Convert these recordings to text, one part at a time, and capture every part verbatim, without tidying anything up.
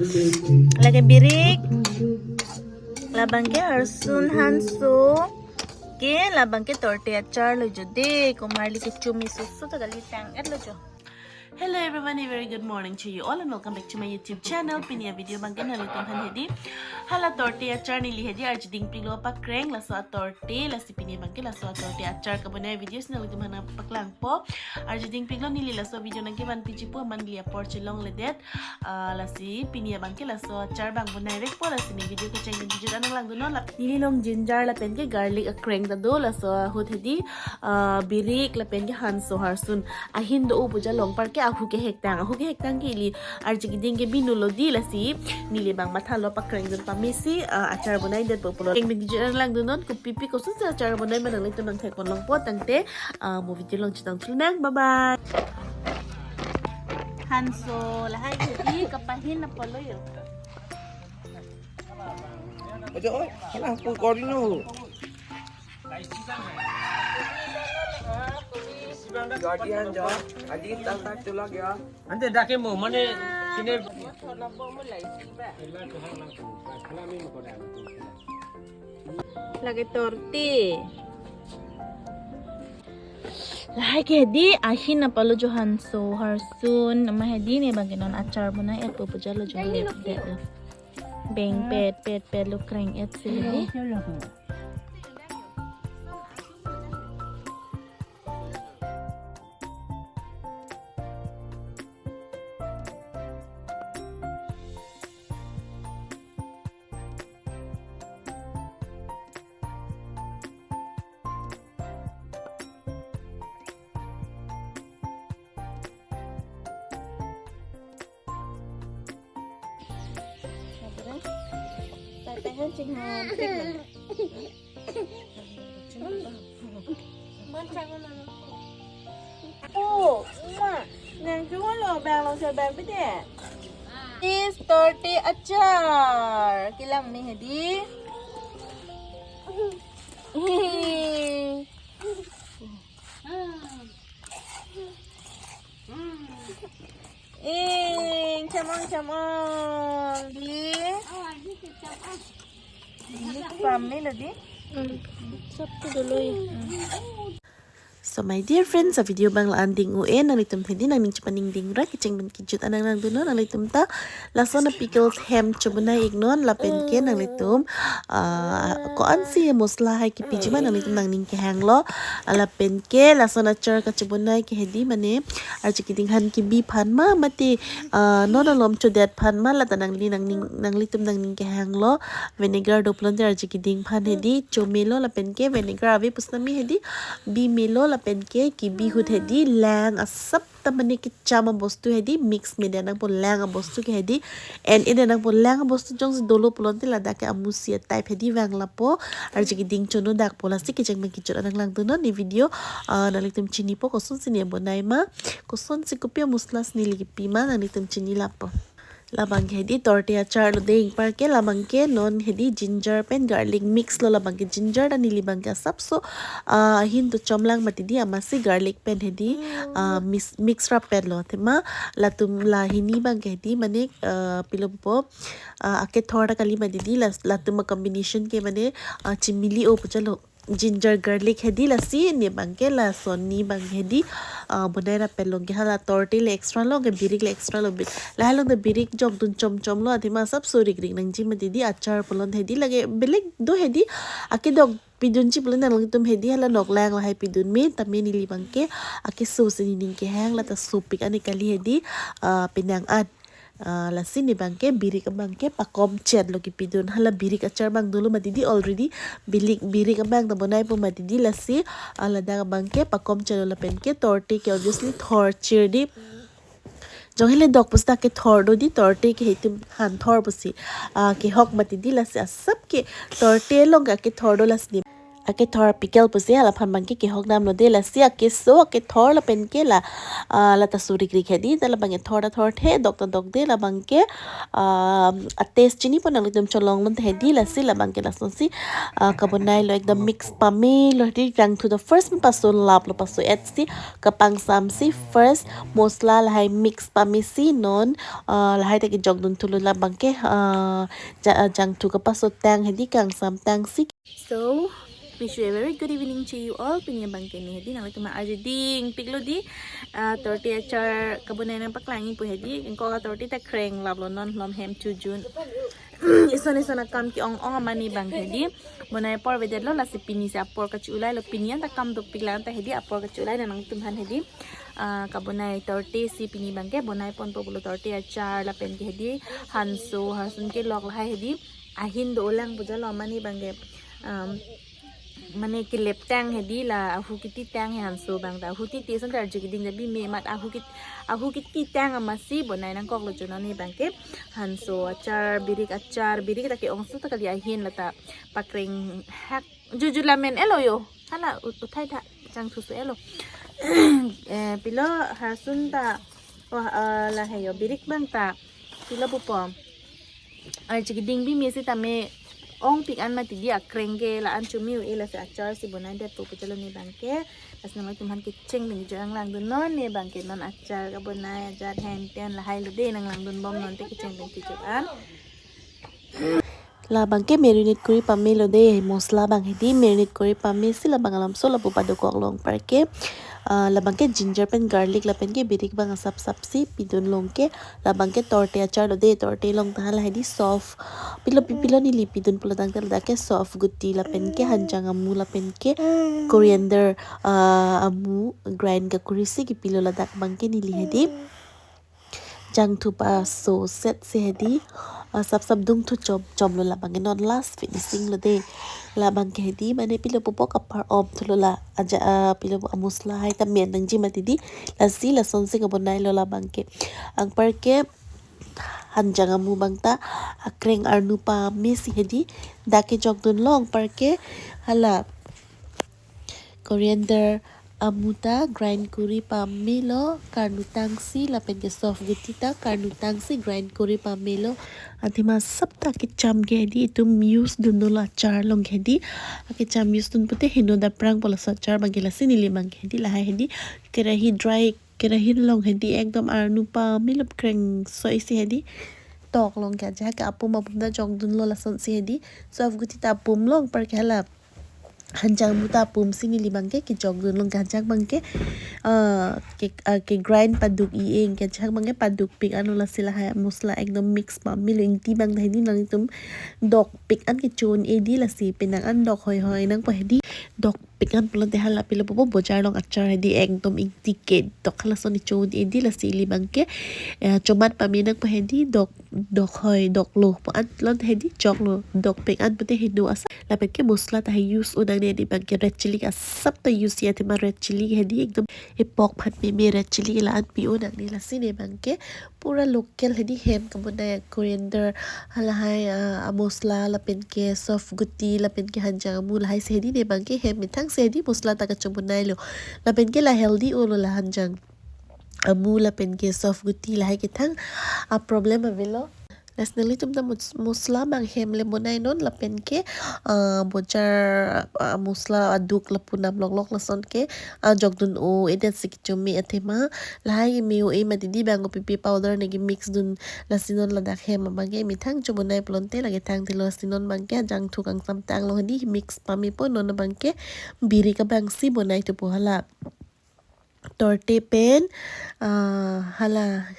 Lake birik. Labang ke harsun hanso. Ke labang ke torte achar lo jode. Komarli kechumi susu ta kali tang-et lo jo. Hello everyone, a very good morning to you all and welcome back to my YouTube channel. Pini a video abang ke nanglitum aphan hedi hala torte achar neli hedi arjiding piklo pakreng laso a torte, lasi pini abang ke laso a torte achar kabonai video si nanglitum aphan nangpaklangpo. Arjiding piklo neli laso video nangkevan piji pu aman neli apor chelongledet. Ah, lasi pini abang ke laso achar abang bonai vekpo, lasi ne video kecheng pen kejut an nanglangdunnon. Lap neli along ginger lapen ke garlic akreng ta do, laso ahut hedi, ah, birik lapen ke hanso harsun. Ahin do-o pu ja longpar ke ahu kehektang. Ahu kehektang ke ili arjiding ke binu lo di, lasi neli abang mathalo pakrengdun pamesi, ah, achar bonaidetpo pulo. Kecheng pen kejut an nanglangdunnon, kopipi kosonsi achar bonai ma nanglitum nangtheklongpo tangte, ah, mo video along chetong thulnang. Bye bye. Hanso lahai hedi kapahin apotlo jo. Ojo, oi, hala pun korino. Guardian jo, aji tata tulak ya. Ante dake mo, mane, sine. Lake torte. Lahai ke hedi ahin apotlo jo hanso harsun. Nama hedi ne abang ke non achar bonai-etpo pu ja lo jo, lepdet lo. Beng pet pet pet lo, kreng-et si hedi. Oh, ma, nang cuma lo bang lo sa bang pide. Is torte achar. Kelang ni hedi. Ing, chamang, chamang. Di. Di pamelo di. Hmm, sab tu dulu ya. So my dear friends, a video abang la-an ding un, nanglitum hedi nangning chepaningding ra, kecheng pen kejut an nanglangdunnon, nanglitum ta lason a pickles hem chobonai-iknon lapen ke nanglitum, ah, ko-ansi mosla hai kepiji ma nanglitum nangning kehanglo. Lapen ke lason achar kachobonai ke hedi mane arjiding han kebi aphan ma mate, ah, non alom chodet aphan ma, lata nangli nangning, nanglitum nangning kehanglo. Vinegar do pulote arjiding aphan hedi chomelo lapen ke vinegar ave pusitame hedi bimelo lapen ke kebi ahut hedi lang asap ta mane kecham abostu hedi mix medet nangpo, lang abostu ke hedi en-edet nangpo. Lang abostu jongsi dolo pulote ladak ke amusi a-type hedi vang lapo, arjiding chono dakpo. Lasi kecheng pen kejut an nanglangdunnon ne video, ah, nanglitum chinipo kosonsi ne bonai ma, kosonsi kopi amusla si neli kepi ma nanglitum chini lapo. Labang ke hedi torte achar lo dei, ingpar ke labang ke non hedi ginger pen garlic mix lo. Labang ke ginger ta neli abang ke asapso, ah, ahin do chomlang mati di, amatsi garlic pen hedi, ah, mix, mix rap pen lo. Athema latum la hini abang ke hedi mane, ah, pilo pupo, ah, akethor ta kali mati di, la, latum a-combination ke mane, ah, chimili-o pu ja lo. Ginger garlic hedi, lasi ne abang ke lason ne abang hedi, ah, bonai rap pen long ke hala torte le extra long ke birik le extra lo bi. Lahai along ta birik jokdun chomchom lo, athema asapso rikrik nangji mati di, achar pulote hedi lake beleg do hedi, akedok pidunji pulote nanglitum hedi hala noklang lahai pidun me, tame neli abang ke akeso si nening kehang, lata sopik an kali hedi, ah, penang an. Ah, lasi ne abang ke birik abang ke pakom chet lo kepidun. Hala birik achar abang dolo mati di already. Birik, birik abang ta bonaipo mati di, lasi, ah, ladak abang ke pakom chet lo lapen ke torte ke obviously thor chir di. Jong hele dok pusita kethor do di, torte ke hitum han thor pusi, ah, kehok mati di, lasi asap ke torte along ke kethor do lasi ne. Akethor pickle pusi halaphan abangke kehok damlo de, lasi akeso akethor lapen ke la, ah, lata surik rik hedi, ta labang ethor ta thorthe, dok ta dokde, labangke, ah, a taste chini pon nanglitum cholong lun hedi, lasi labangke lasonsi, ah, kabonailo, ekdom mix pamelo hedi. Jangthu ta first paso laplo, paso-et si kapangsamsi first mosla lahai mix pamesi non, ah, lahai ta kejok dunthulo labangke, ah, ja-, ah, jangthu kapasotang hedi, kangsamtangsi. So, wish you a very good evening to you all. Pini abangke ne hedi nanglitum arje dingpiklo di, ah, torte achar kabonai nangpaklangji pu hedi. Ingkok atorte ta kreng laplo, non lom hem chojun. Ison ison akam ke-ong ong amonit abang hedi. Bonai apor avedetlo, lasi pinisi apor kachilailo, pini anta kam dopik la anta hedi apor kachilai, nanglitum aphan hedi, ah, kabonai torte si pini abangke bonai ponpo pulo, torte achar lapen ke hedi hanso, harsun kelok lahai hedi. Ahin do-olang pu jalo amonit abangke, um, mane keleptang hedi, la ahu kititang he hanso abang ta. Ahu titi asonte arje keding ta bime, mat ahu kit-, ahu kititang amatsi bonai nangkoklo, chonani abangke hanso achar, birik achar, birik ta ke-ongso ta kali, ahin lata pakreng hak. Jujur lamen-etlo yo. Hala ut-, uthai tha, jangthu so-etlo. Eh, pilo harsun ta, oh, eh, lahai yo, birik abang ta pilo pupo, arje keding bime sitame ongpik an mati di, akreng ke la-an chumi-e, lasi achar si bonai detpo pu jalo ne abangke. Lasi nanglitum aphan kecheng pen kejok nanglangdun non, ne abangke non achar kabonai ajat henten lahailo de, nanglangdun bom non te kecheng pen kejok an. Labangke marinate kuri pamelo de, mosla abang hedi marinate kuri pamesi labang alamso lapu padokok long parke, ah, labangke ginger pen garlic lapen ke birik abang asap sapsi pidun long ke, labangke torte achar lo de, torte along ta hala hedi sof, pilo pi pilo neli pidun pulo tangte ladak ke sof guti lapen ke hanjang amu lapen ke coriander, ah, amu grind kakurisi kepilo, ladak abangke neli hedi jangthu paso set si hedi, ah, sap sap dungthu chom chomlo, labangke non last finishing lo de. Labangke hedi mane pilo pupo kapar om thulo la aja, ah, pilo pu amosla hai ta men nangji mati di, lasi lasonsi kabonailo labangke. Anparke hanjang amu abang ta akreng arnu pamesi hedi, dak kejok dun long parke hala coriander amu ta grind kuri pamelo, karnutangsi lapen ke sof guti ta karnutangsi grind kuri pamelo. Athema sap ta kecham ke hedi itum use dun dolo achar along ke hedi. Akecham use dun pute heno daprang po laso achar abangke, lasi neli abangke hedi lahai hedi kerahi dry, kerahi along hedi ekdom arnu pamelo, kreng soi si hedi tok long ke, ajahak ke apum apum ta jok dunlo lasonsi hedi. Sof guti ta apum long parke hala hanjang amu ta apumsi neli abangke kejok dun long ke, ajahak abangke, ah, ke, ah, ke grind paduk-i-e, ke ajahak abangke padukpik anlo, lasi lahai mosla ekdom mix pamelo. Ingti abang ta hedi nanglitum dokpik an kecho-un-e di, lasi penang an dok hoi hoi nangpo hedi, dokpik an pulote hala pilo pupo bojar along achar hedi ekdom ingti kedok halason kecho-un-e di, lasi ili abangke, eh, chomat pame nangpo hedi, dok dok hoi doklo pu an pulote hedi choklo, dokpik an pute heno asap. Lapen ke mosla ta he use un nangne, ne abangke red chilli asap ta use-i, athema red chilli hedi ekdom epok aphan meme red chilli la-an pi un nangne, lasi ne abangke pura local hedi hem kabonai, coriander halahai, ah, amosla lapen ke sof guti lapen ke hanjang amu lahai si hedi ne abangke hem methang si hedi mosla ta kachobonailo. Lapen ke la healthy olo la hanjang amu lapen ke sof guti lahai kethang a problem avelo. Lasi nanglitum ta mos-, mosla abang hem le bonai non lapen ke, ah, bojar, ah, mosla aduk lapu nam loklok lason ke, ah, jok dun-o-edet si kecho me, athema lahai me-o-e mati di, bang kopipi powder ne ke mix dun, lasi non ladak hem abangke methang chobonai pulote lake thang thilo, lasi non abangke jangthu kangsamtang along hedi mix pamepo, non abangke birik abangsi bonai thupo hala torte pen, ah, hala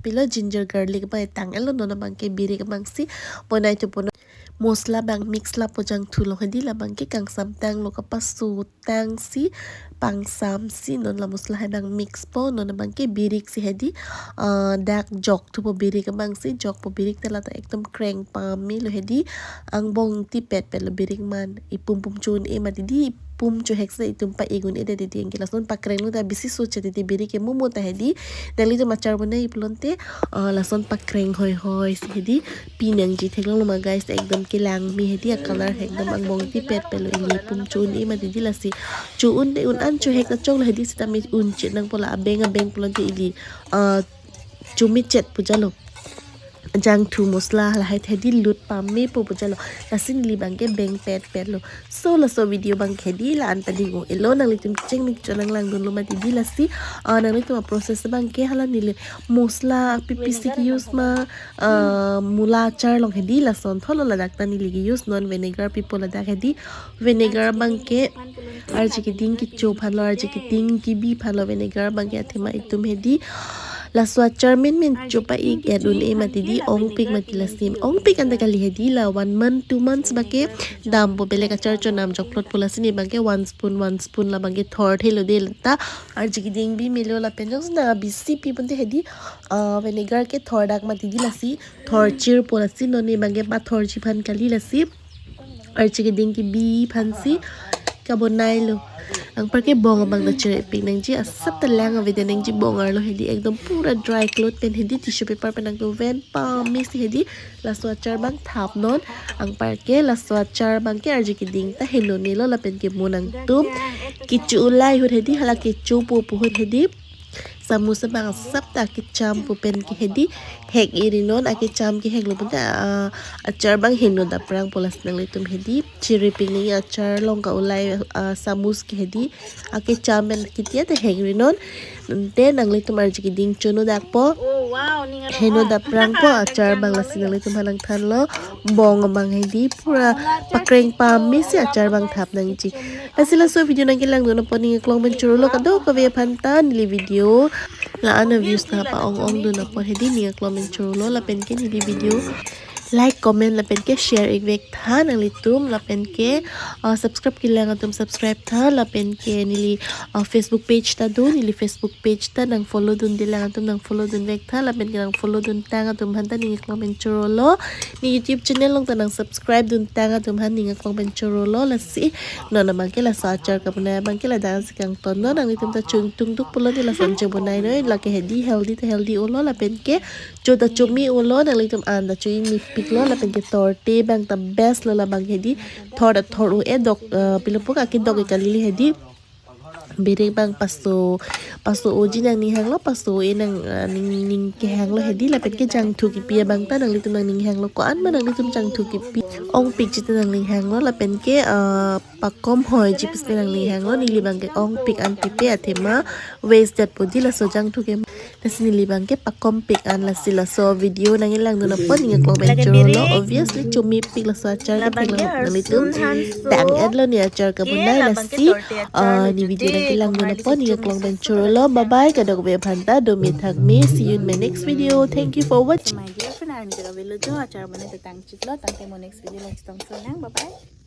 pilo ginger garlic abang etang-etlo, non abangke birik abangsi bonai thupo. Mosla abang mix lapo jangthu along hedi, labangke kangsamtanglo, kapasotangsi pangsamsi non la mosla hai abang mix po, non abangke birik si hedi, ah, dak jok thupo birik abangsi, jokpo birik ta lata ekdom kreng pamelo hedi, angbong tipet petlo birik man, ipum pum cho-un-e mati di, pum chohek si itum pa-ik un-edet hedi, anke lason pakreng lo ta bisi soche hedi, biri ke momo ta hedi. Nanglitum achar bonai pulote, ah, lason pakreng hoi hoi si hedi pi nangji, theklonglo ma guys, ekdom kelang me hedi, a-color ekdom angbong tipet pelo, ili pum cho-un-e mati hedi. Lasi cho-un-e un-an chohek ta choklo hedi, sitame un-e nangpo, la abeng abeng pulote ili, ah, chomechet pu jalo, jangthu mosla lahai hedi lut pamepo pu jalo. Lasi neli abangke beng pet pet lo. So laso video abangke hedi la-an ta ding un-elo, nanglitum chengmik chonang langdunlo mati hedi. Lasi, ah, nanglitum a-process abangke hala neli mosla pipi si ke-use ma, ah, mula achar along hedi, lason thotlo, ladak ta neli ke-use non, vinegar pipo ladak hedi. Vinegar abangke arje keding kecho aphan lo, arje keding kebi aphan lo vinegar abangke, athema itum hedi laso achar menmen cho pa-ik et un-e mati hedi, ongpik mati. Lasi ongpik anta kali hedi, la one month, two months abangke dampo, belek achar chonam jokplotpo. Lasi ne abangke one spoon, one spoon la abangke thorthelo de ta. Arje keding bi melo lapen jongsi nang bisi pi pulote hedi, ah, vinegar ke thordak mati hedi, lasi thorchirpo. Lasi non ne abangke pathorji aphan kali, lasi arje keding kebi aphan si kabonailo. Anparke bong abang ta chirepik nangji, asap ta lang avedet nangji, bong arlo hedi ekdom pura dry cloth pen hedi, tissue paper pen nangkeven pame si hedi laso achar abang thap non. Anparke laso achar abangke arje keding ta henonelo, lapen ke mo nangtum kecho ulai ahut hedi, hala kechopo pu ahut hedi samus abang asap ta akecham pu pen ke hedi hek-iri non. Akecham keheklo pulote, ah, achar abang heno daprangpo. Lasi nanglitum hedi chirepik nangji, achar along ka-ulai, ah, samus ke hedi akecham pen kitia ta hek-ri non. Te nanglitum arje keding chono dakpo, heno daprangpo achar abang. Lasi nanglitum aphan nangthanlo, bong abang hedi pura pakreng pame si achar abang thap nangji. Lasi laso video nangkelangdun apot ning aklong pen chorolo, kadokave aphan ta neli video la-an a-views nangpa-ong-ongdun apot hedi ning aklong pen chorolo. Lapen ke neli video like, comment lapen ke share-ik vek tha nanglitum, lapen ke, ah, subscribe kelang atum subscribe tha, lapen ke neli, ah, Facebook page ta do, neli Facebook page ta nang follow dunde lang atum nang follow dun vek tha, lapen ke nang follow duntang atum aphan ta ning aklong pen chorolo. Ne YouTube channel along ta nang subscribe duntang atum aphan ning aklong pen chorolo. Lasi non abangke laso achar kabonai abangke ladak si kangton non. Nanglitum ta chingtungduk pulote lason chebonai noi, lake hedi healthy ta healthy olo, lapen ke cho ta chome olo, nanglitum an ta cho-ik mepiklo, lapen ke thorte abang ta best lo. La abang hedi thor ta thor un-e, dok, eh, pilopo, akedok-ik kali hedi. Birik abang paso, paso-oji nangning hanglo, paso-e nang, eh, ning, ning kehanglo hedi, lapen ke jangthu kepi abang ta nanglitum nangning hanglo, ko-an ma nanglitum jangthu kepi ongpikji ta nangning hanglo, lapen ke, eh, pakom hoiji pusi nangning hanglo. Neli abangke ongpik an pipe, athema waste det po hedi laso jangthu ke. Lasi neli abangke pakompik an. Lasi laso video nangkelangdun apot ning aklong pen chorolo. Obviously chomepik laso achar ke, theklong nanglitum tang-etlo ne achar kabonai. Lasi, ah, ne video nangkelangdun apot ning aklong pen chorolo. Bye bye, kadokave aphan ta dome thakme. See you in my next video. Thank you for watching. My dear friend, arni kadokave lo jo achar bonai ta tangchiklo, tangte mo next video along chetongso nang. Bye bye.